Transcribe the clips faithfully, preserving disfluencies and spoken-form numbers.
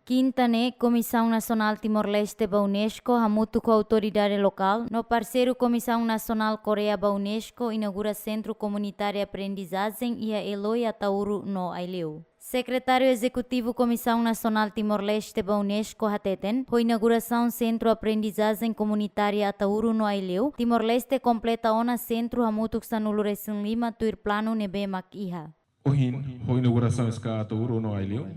Kinta ne'e, Komisaun Nasionál Timor-Leste ba UNESCO hamutuk ho autoridade lokál no parseiru Komisaun Nasionál Koreia ba UNESCO inaugura Sentru Komunitáriu Aprendizajen iha Eloi, Ataúro no Aileu. Sekretáriu Ezekutivu Komisaun Nasionál Timor-Leste ba UNESCO hateten, ho inaugurasaun Sentru Aprendizajen Komunitária Ataúro no Aileu, Timor-Leste kompleta ona sentru hamutuk sanulu-resin-lima tuir planu ne'ebé mak iha. Ohin, ho inaugurasaun S K A Ataúro no Aileu,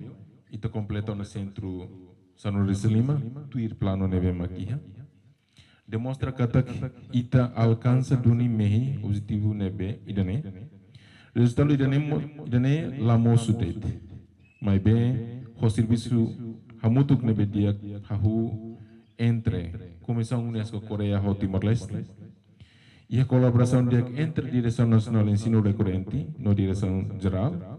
ita kompleta ona sentru sanulu-resin-lima tuir planu ne'ebé mak iha. Demonstra katak ita alkansa duni mehi objetivu ne'ebé ida-ne'e. Rezultadu ida-ne'e mo-, ida-ne'e la mosu de'it. Maibé, ho servisu hamutuk ne'ebé di'ak hahú entre Komisaun UNESCO Koreia ho Timor-Leste, iha kolaborasaun di'ak entre Diresaun Nasionál Ensinu Rekorrente no Diresaun Jerál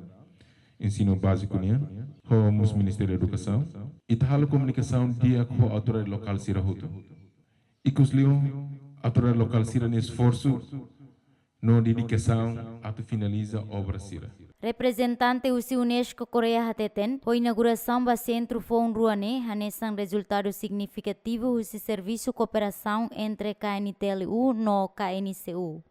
Ensinu Báziku nian, ho mós Ministériu Edukasaun, ita halo komunikasaun di'ak ho autoridade lokál sira hotu. Ikus liu, autoridade lokál sira-nia esforsu no dedikasaun atu finaliza obra sira. Reprezentante husi UNESCO Koreia hateten, ho inaugurasaun ba sentru foun rua ne'e hanesan rezultadu signifikativu husi servisu kooperasaun entre K N T L U no K N C U.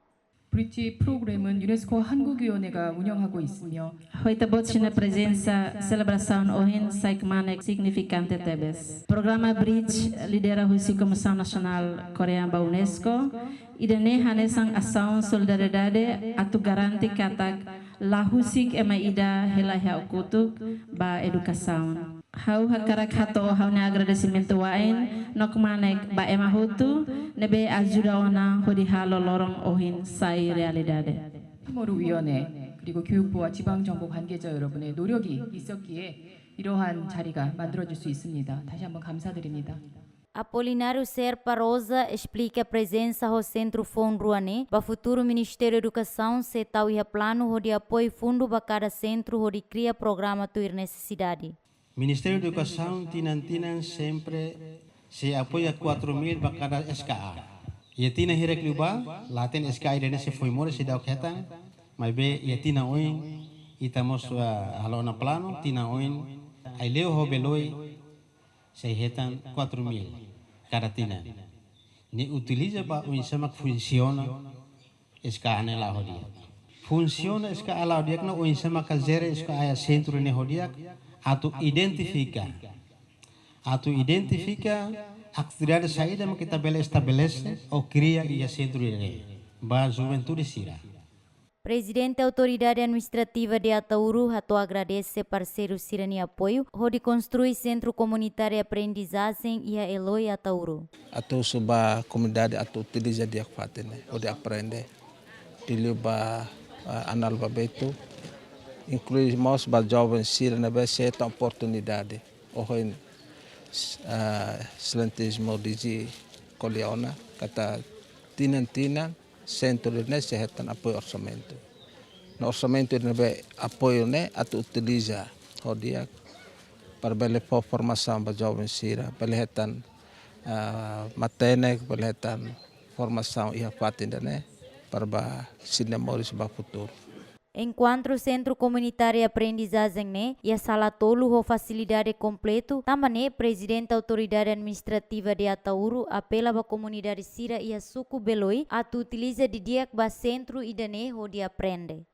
Bridge 프로그램은 유네스코 한국위원회가 운영하고 있으며, Ho ita-boot sira-nia prezensa, selebrasaun ohin sai kmanek signifikante tebes. Programa Bridge lidera husi Komisaun Nasionál Koreia ba UNESCO, ida-ne'e hanesan asaun solidariedade atu garante katak la husik ema ida hela iha o kotuk ba edukasaun. Ha'u hakarak hato'o ha'u-nia agradesimentu wa'in no kmanek ba ema hotu ne'ebé ajuda ona hodi halo loron ohin sai realidade. 티모르 위원회 그리고 교육부와 지방정부 관계자 여러분의 노력이 있었기에 이러한 자리가 만들어질 수 있습니다. 다시 한번 감사드립니다. Apolinário Serpa Rosa esplika prezensa ho sentru foun rua ne'e ba futuru Ministériu Edukasaun sei tau iha planu hodi apoiu fundu ba kada sentru hodi kria programa tuir nesesidade. Ministériu Edukasaun tinan-tinan sempre sei apoia quatro mil ba kada S K A. Iha tinan hirak liubá, la hatene S K A ida-ne'e sei foin moris, seidauk hetan, maibé iha tinan oin, ita mós, ah, halo ona planu, tinan oin, Aileu ho Beloi, sei hetan quatro mil kada tinan. Ne'e utiliza ba oinsá mak funsiona S K A ne'e la'o di'ak. Funsiona S K A la'o di'ak ne'e oinsá maka jere S K A iha sentru ne'e ho di'ak, atu identifika. Atu identifika atividade saida mak ita bele estabelese ou kria iha sentru ne'e ba juventude sira. Prezidente Autoridade Administrativa de Ataúro hato'o agradese parseiru sira-nia apoiu hodi konstrui Sentru Komunitáriu Aprendizajen iha Eloi, Ataúro. Atu husu ba komunidade atu utiliza di'ak fatin ne'e hodi aprende. Liuliu ba, ah, analfabetu, inklui mós ba joven sira ne'ebé sei hetan oportunidade. Ohin, ah, Excelentíssimo D G ko'alia ona katak tinan-tinan sentru ne'e sei hetan apoiu orsamentu. No orsamentu ne'ebé apoiu ne'e atu utiliza ho di'ak para bele fó formasaun ba joven sira, bele hetan, ah, matenek, bele hetan formasaun iha fatin ida-ne'e para ba sira-nia moris ba futuru. Enkuantru Sentru Komunitáriu Aprendizajen ne'e iha sala tolu ho fasilidade kompletu, tanba ne'e Prezidente Autoridade Administrativa de Ataúro apela ba komunidade sira iha suku Beloi atu utiliza didi'ak ba sentru ida-ne'e hodi aprende.